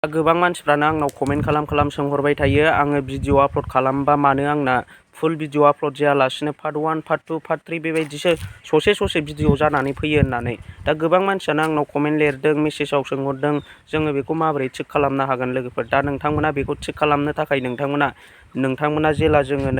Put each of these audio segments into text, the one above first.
गोबां मानसिफ्रानो आंनाव कमेन्ट खालाम सोंहरबाय थायो आङो भिडिअ आपल'ड खालामबा मानो आंना फुल भिडिअ आपल'ड जायालासिनो पार्ट 1 पार्ट 2 पार्ट 3 बेबायदिसो ससे भिडिअ जानानै फैयो होननानै। दा गोबां मानसियानो आंनाव कमेन्ट लिरदों, मेसेजाव सोंहरदों जोङो बेखौ माबोरै थिग खालामनो हागोन लोगोफोर। दा नोंथांमोना बेखौ थिग खालामनो थाखाय नोंथांमोना जेला जोङो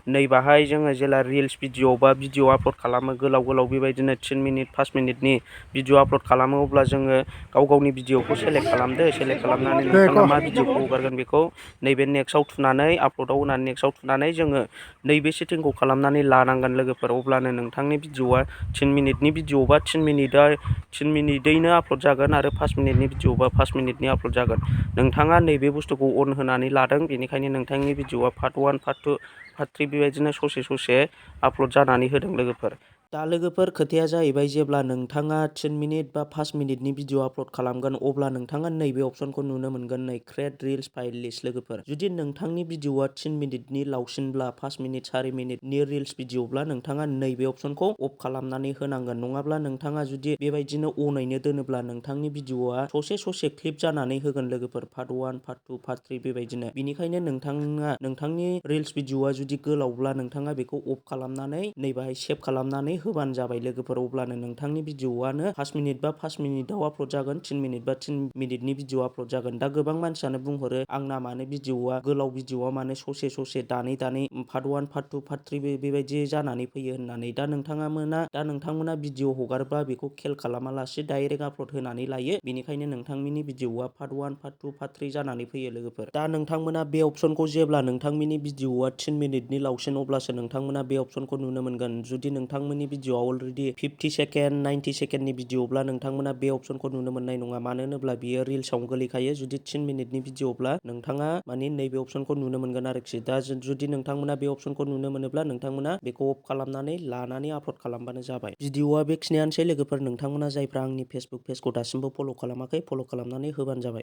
नैबाहाय जोङो जेला रिल्स भिडिअ बा भिडिअ आपल'ड खालामो गोलाव बेबायदिनो 3 मिनिट 5 मिनिटनि भिडिअ आपल'ड खालामो अब्ला जोङो गावनि भिडिअखौ सेलेक्ट खालामदो। सेलेक्ट खालामनानै नोंथाङा मा भिडिअखौ हगारगोन बेखौ नैबे नेक्स्टआव थुनानै आपल'डआव होनानै नेक्स्टआव थुनानै जोङो नैबे सेटिंखौ खालामनानै लानांगोन लोगोफोर। अब्लानो नोंथांनि भिडिअआ 3 मिनिटनि भिडिअबा 3 मिनिटैनो आपल'ड जागोन आरो 5 मिनिटनि भिडिअबा 5 मिनिटनि आपल'ड जागोन। नोंथाङा नैबे बुस्थुखौ अन होनानै लादों, बेनिखायनो नोंथांनि भिडिअआ पार्ट 1 पार्ट 2 पार्ट 3 बेबायदिनो ससे आपल'ड जानानै होदों लोगोफोर। दा लोगोफोर खोथाया जाहैबाय जेब्ला नोंथाङा 3 मिनिट बा 5 मिनिटनि भिडिअ आपल'ड खालामगोन अब्ला नोंथाङा नैबे अपसनखौ नुनो मोनगोन, नै क्रिएट रिल्स फाइल लिस्ट लोगोफोर। जुदि नोंथांनि भिडिअआ 3 मिनिटनि लावसिनब्ला 5 मिनिट 4 मिनिटनि रिल्स भिडिअब्ला नोंथाङा नैबे अपसनखौ अफ खालामनानै होनांगोन। नङाब्ला नोंथाङा जुदि बेबायदिनो अनैनो दोनोब्ला नोंथांनि भिडिअआ ससे क्लिप जानानै होगोन लोगोफोर, पार्ट 1 पार्ट 2 पार्ट 3 बेबायदिनो। बेनिखायनो नोंथाङा नोंथांनि रिल्स भिडिअआ जुदि गोलावब्ला नोंथाङा बेखौ अफ खालामनानै नैबाहाय सेभ खालामनानै होबानो जाबाय लोगोफोर। अब्लानो नोंथांनि भिडिअआनो 5 मिनिट बा 5 मिनिटआव आपल'ड जागोन, 3 मिनिट बा 3 मिनिटनि भिडिअ आपल'ड जागोन। दा गोबां मानसियानो बुंहरो आंना मानो भिडिअआ गोलाव भिडिअआ मानो ससे दानै पार्ट 1 पार्ट 2 पार्ट 3 बेबायदि जानानै फैयो होननानै। दा नोंथांमोना भिडिअ हगारबा बेखौ खेल खालामालासे डाइरेक्ट आपल'ड होनानै लायो, बेनिखायनो नोंथांनि भिडिअआ पार्ट 1 पार्ट 2 पार्ट 3 जानानै फैयो लोगोफोर। दा नोंथांमोना बे अपसनखौ जेब्ला नोंथांनि भिडिअआ 3 मिनिटनि लावसिन अब्लासो नोंथांमोना बे अपसनखौ नुनो मोनगोन। जुदि नोंथांमोननि भिडिअआ अलरेडि 50 सेकेन्ड 90 सेकेन्डनि भिडिअब्ला नोंथांमोना बे अपसनखौ नुनो मोननाय नङा, मानो होनोब्ला बियो रिल्सआवनो गोलैखायो। जुदि 3 मिनिटनि भिडिअब्ला नोंथाङा नैबे अपसनखौ नुनो मोनगोन आरोखि। दा जुदि नोंथांमोना बे अपसनखौ नुनो मोनोब्ला नोंथांमोना बेखौ अफ खालामनानै लानानै आपल'ड खालामबानो जाबाय। भिडिअआ बेखिनियानोसै लोगोफोर। नोंथांमोना जायफ्रा आंनि फेसबुक पेजखौ दासिमबो फल' खालामाखै, फल' खालामनानै होबानो जाबाय।